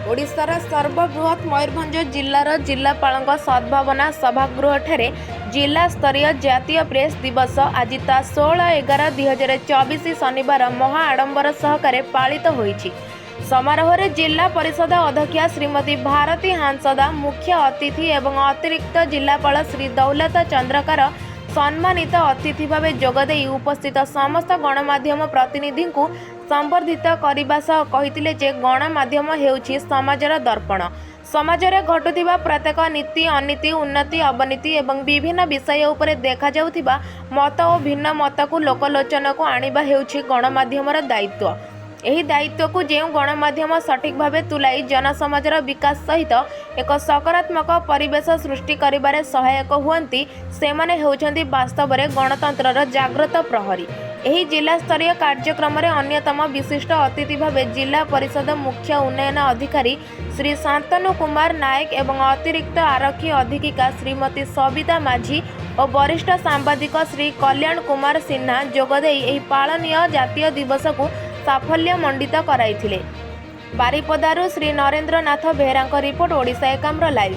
ଓଡ଼ିଶାର ସର୍ବବୃହତ୍ ମୟୂରଭଞ୍ଜ ଜିଲ୍ଲାର ଜିଲ୍ଲାପାଳଙ୍କ ସଦ୍ଭାବନା ସଭାଗୃହଠାରେ ଜିଲ୍ଲାସ୍ତରୀୟ ଜାତୀୟ ପ୍ରେସ୍ ଦିବସ ଆଜି ତା 16/11/2024 ଶନିବାର ମହା ଆଡମ୍ବର ସହକାରେ ପାଳିତ ହୋଇଛି। ସମାରୋହରେ ଜିଲ୍ଲା ପରିଷଦ ଅଧ୍ୟକ୍ଷା ଶ୍ରୀମତୀ ଭାରତୀ ହାଁସଦା ମୁଖ୍ୟ ଅତିଥି ଏବଂ ଅତିରିକ୍ତ ଜିଲ୍ଲାପାଳ ଶ୍ରୀ ଦୌଲତ ଚନ୍ଦ୍ରକାର ସମ୍ମାନିତ ଅତିଥି ଭାବେ ଯୋଗଦେଇ ଉପସ୍ଥିତ ସମସ୍ତ ଗଣମାଧ୍ୟମ ପ୍ରତିନିଧିଙ୍କୁ ସମ୍ବର୍ଦ୍ଧିତ କରିବା ସହ କହିଥିଲେ ଯେ ଗଣମାଧ୍ୟମ ହେଉଛି ସମାଜର ଦର୍ପଣ। ସମାଜରେ ଘଟୁଥିବା ପ୍ରତ୍ୟେକ ନୀତି, ଅନୀତି, ଉନ୍ନତି, ଅବନତି ଏବଂ ବିଭିନ୍ନ ବିଷୟ ଉପରେ ଦେଖାଯାଉଥିବା ମତ ଓ ଭିନ୍ନ ମତକୁ ଲୋକଲୋଚନକୁ ଆଣିବା ହେଉଛି ଗଣମାଧ୍ୟମର ଦାୟିତ୍ୱ। ଏହି ଦାୟିତ୍ୱକୁ ଯେଉଁ ଗଣମାଧ୍ୟମ ସଠିକ୍ ଭାବେ ତୁଲାଇ ଜନସମାଜର ବିକାଶ ସହିତ ଏକ ସକାରାତ୍ମକ ପରିବେଶ ସୃଷ୍ଟି କରିବାରେ ସହାୟକ ହୁଅନ୍ତି, ସେମାନେ ହେଉଛନ୍ତି ବାସ୍ତବରେ ଗଣତନ୍ତ୍ରର ଜାଗ୍ରତ ପ୍ରହରୀ। ଏହି ଜିଲ୍ଲାସ୍ତରୀୟ କାର୍ଯ୍ୟକ୍ରମରେ ଅନ୍ୟତମ ବିଶିଷ୍ଟ ଅତିଥି ଭାବେ ଜିଲ୍ଲା ପରିଷଦ ମୁଖ୍ୟ ଉନ୍ନୟନ ଅଧିକାରୀ ଶ୍ରୀ ଶାନ୍ତନୁ କୁମାର ନାୟକ ଏବଂ ଅତିରିକ୍ତ ଆରକ୍ଷୀ ଅଧୀକ୍ଷିକା ଶ୍ରୀମତୀ ସବିତା ମାଝୀ ଓ ବରିଷ୍ଠ ସାମ୍ବାଦିକ ଶ୍ରୀ କଲ୍ୟାଣ କୁମାର ସିହ୍ନା ଯୋଗଦେଇ ଏହି ପାଳନୀୟ ଜାତୀୟ ଦିବସକୁ ସାଫଲ୍ୟମଣ୍ଡିତ କରାଇଥିଲେ। ବାରିପଦାରୁ ଶ୍ରୀ ନରେନ୍ଦ୍ର ନାଥ ବେହେରାଙ୍କ ରିପୋର୍ଟ, ଓଡ଼ିଶା ଏକାମ୍ର ଲାଇଭ୍।